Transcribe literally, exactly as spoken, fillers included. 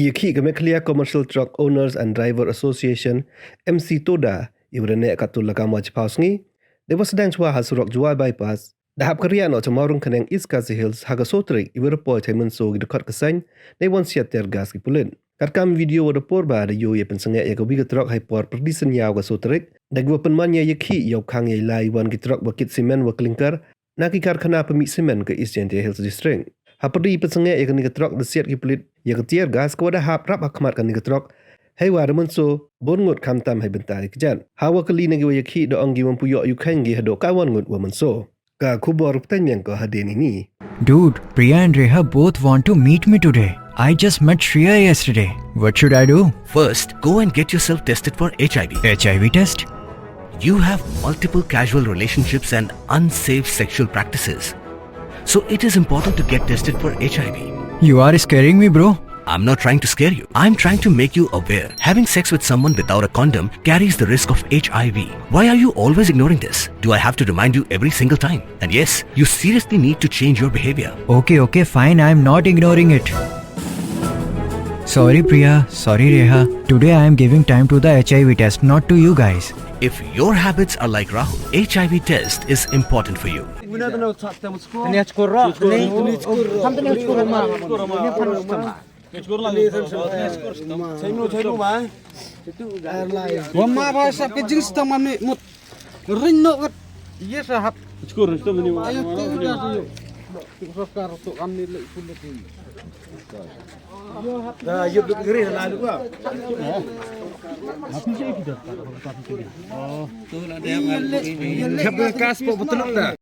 Yakhih ka Meghalaya Commercial Truck Owners and Driver Association, M C TODA, iwa da neh kattu la kamwa chiphaw sngi, deiwa sdang chwa ha surok Jowai Bypass, da hap kariah noh cha Mawryngkneng, East Khasi Hills, ha ka soo tarik, iwa da poi thei mynsaw ki dkhot ka seiñ, deiwon siat tear gas ki pulit. Katkam video wa da por bha, da yoo ya pynsangeh ya kawi ka truck hei por pyrdi synñiaw ka soo tarik, da kiwa pynman ya yakhih yow khang yei lai wan ki truck wa kit cement wa clinker na ki karkhana pynmih cement ka East Jaintia Hills District. Hapyrdi pynsangeh ya kani ka truck, da siat ki pulit ya ka tear gas kawa da hap rap hakhmat kani ka truck, heiwa da mynsaw boon ngut khamtam hei bynta i kjat. Hawa kylli na kiwa yakhih, da ong ki wym pu yoh yukheiñ ki hadooh kawan ngut wa mynsaw. Ka khubor u pteiñ biang ko hadien ini. Dude, Priya and Reha both want to meet me today. I just met Shreya yesterday. What should I do? First, go and get yourself tested for H I V. H I V test? You have multiple casual relationships and unsafe sexual practices. So it is important to get tested for H I V. You are scaring me, bro. I'm not trying to scare you. I'm trying to make you aware. Having sex with someone without a condom carries the risk of H I V. Why are you always ignoring this? Do I have to remind you every single time? And yes, you seriously need to change your behavior. Okay, okay, fine. I'm not ignoring it. Sorry, Priya. Sorry, Reha. Today I am giving time to the H I V test, not to you guys. If your habits are like Rahul, H I V test is important for you. Wa ma ba sa ka jingstang ma mi mut. Ring no kat. Yes, sahab. Chkur, chkur, ni. Ayo, tu dah tu. Sorkar tu kami le pun tu. Dah, yuk duk geri lah lu. Oh, tu lah dia. Siap dengan kas, pok betul dah.